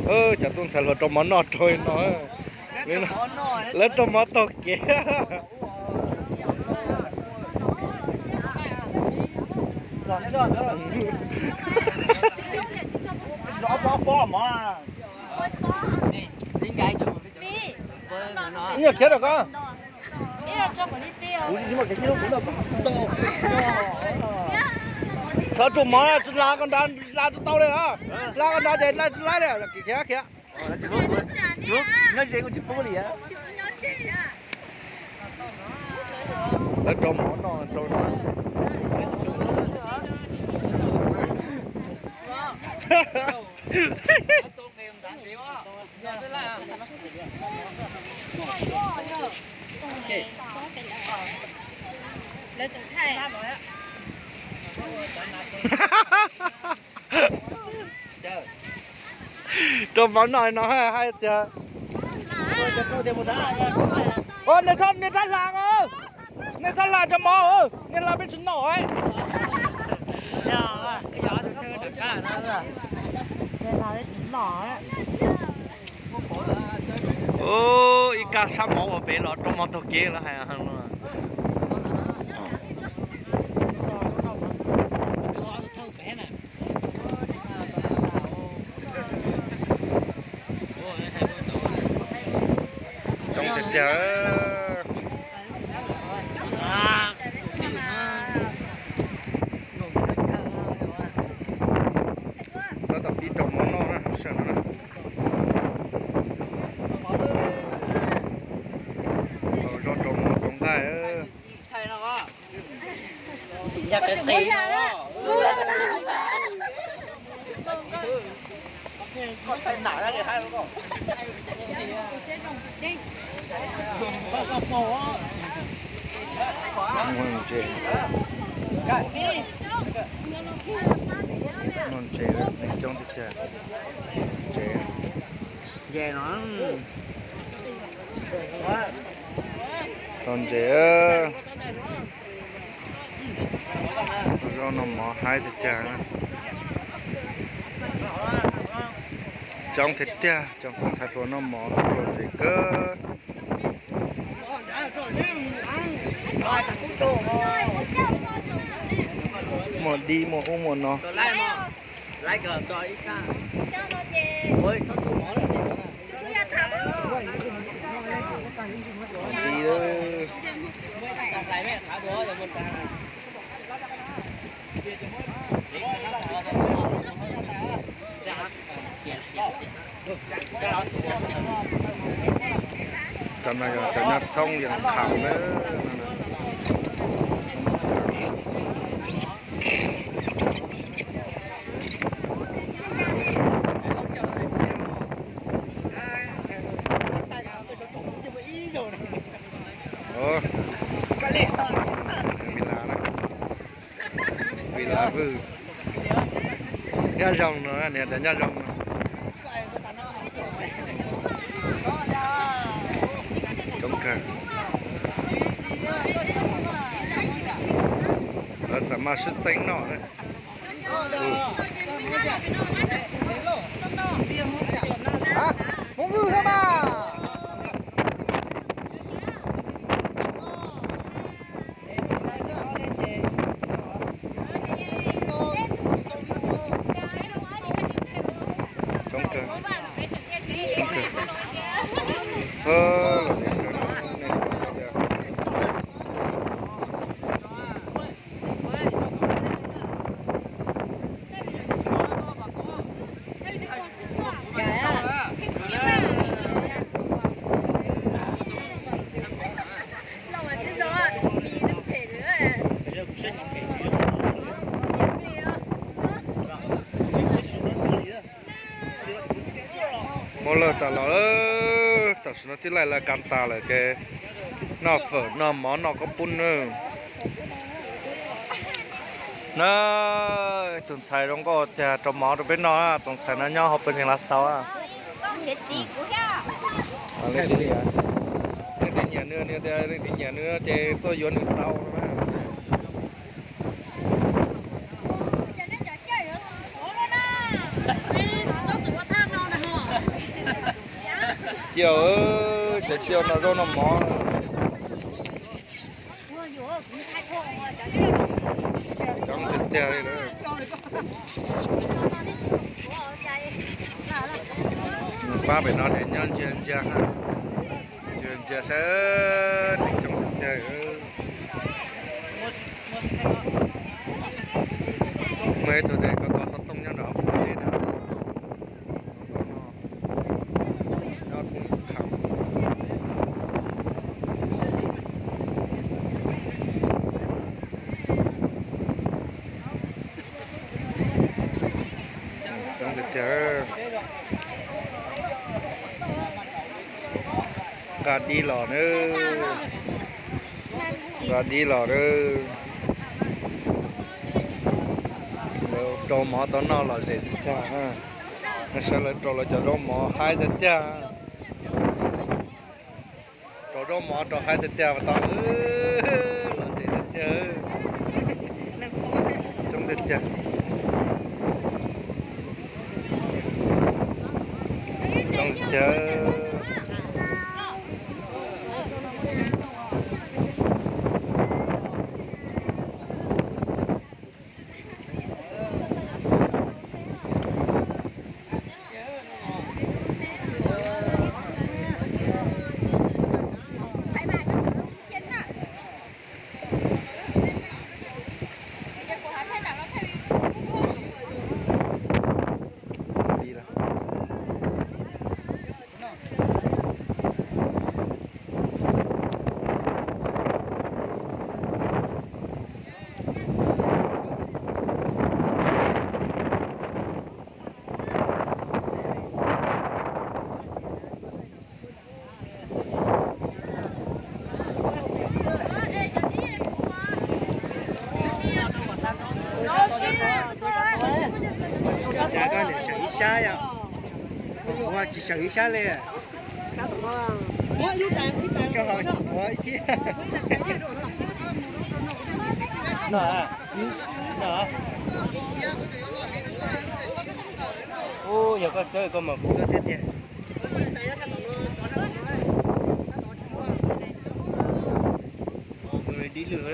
Cov tub ntxhais hluas rau mov noj rau no. Lawv rau mov taug kev. Khiav rau ko. Txhob tsuj mov, tsis hla ko nrad, hla tsis tau li. Hla ko nrad ces tsis laib li. Khiav, khiav. Nyob ze kuj tsis pub li. Lawv rau mov noj rau no. Rau mov noj no hais tias, niag txhob, niag txhob hla, niag txhob hla cov mov, niag hla peb tsis noj. Ib kab sab mov ua pem los rau mov taug kev lawv hais no. Coob tiag tiag. Tab tom pib rau mov noj na, sawv no na. Zoj rau mov rau nqaij. Noj ntses, neeg coob tiag tiag. Ntses. Tau ntses. Zoj noj mov haib tiag tiag. Coob tiag tiag, cov tub ntxhais hluas noj mov lom zem kawg. Muaj dib muaj ub muaj no. Cov no yog cov nyob thoob yees khaum na. Vim las na, vim las vwj. Nyob zoo no, niam tias nyob zoo no. Coob kawg. Lawv xav maj sib txeeb noj na. Hmoob vwj thiab mas. Coob kawg. Coob kawg. Los niam kawg no, nej pom tias Muab lawj tas los, tam sim no twb laij lawv kas tas lawm ces noj fawm noj mov noj khaub poob nawb. Na, tus ntxhais zoo nkauj tiag rau mov rau peb noj, tus ntxhais no nyob hauv pawg ntseeg Lav Xaus. Leej twg nyiam nws, leej twg nyiam nws ces tuaj yuav nws tau na. Yog, cov tsiaj noj zaub noj mov. Coob tiag tiag li. Mus pab pem no ces nyob ntsia ntsia, ntsia ntsia saib neeg coob tiag tiag. Muaj ib tug tes kos kos xov tooj nyob nram qab dej na. Nyob thoob khav. Coob tiag tiag. Nqa dib los na. Nqa dib los na. Lawv rau mov tau noj lom zem tiag tiag. Nej saib lawv rau lawv cov zaub mov haib tiag tiag. Rau zaub mov rau haib tiag tiag mas tau. Lom zem tiag tiag. Coob tiag tiag. Coob tiag tiag. Koj niam seem ib sab yom? Ua tsis seem ib sab li. Koj ho ua ib thiab. No, no. Ub, yog koj txawb koj mas kuv txawb tiag tiag. Dib lwj na.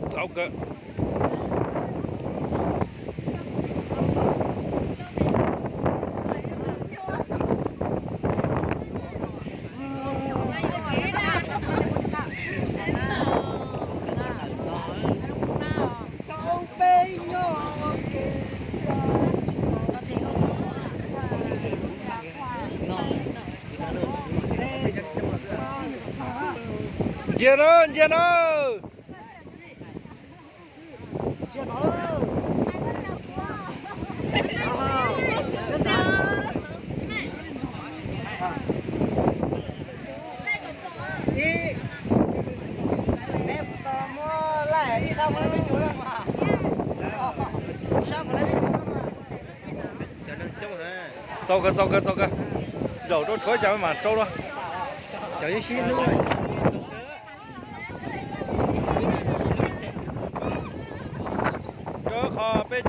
Txaus kawg. Ntsia na, ntsia na. Txaus kawg, txaus kawg, txaus kawg. Zaum rau tshuav cas mas rau lawm. Cov ib sib hlub. Rau qhov peb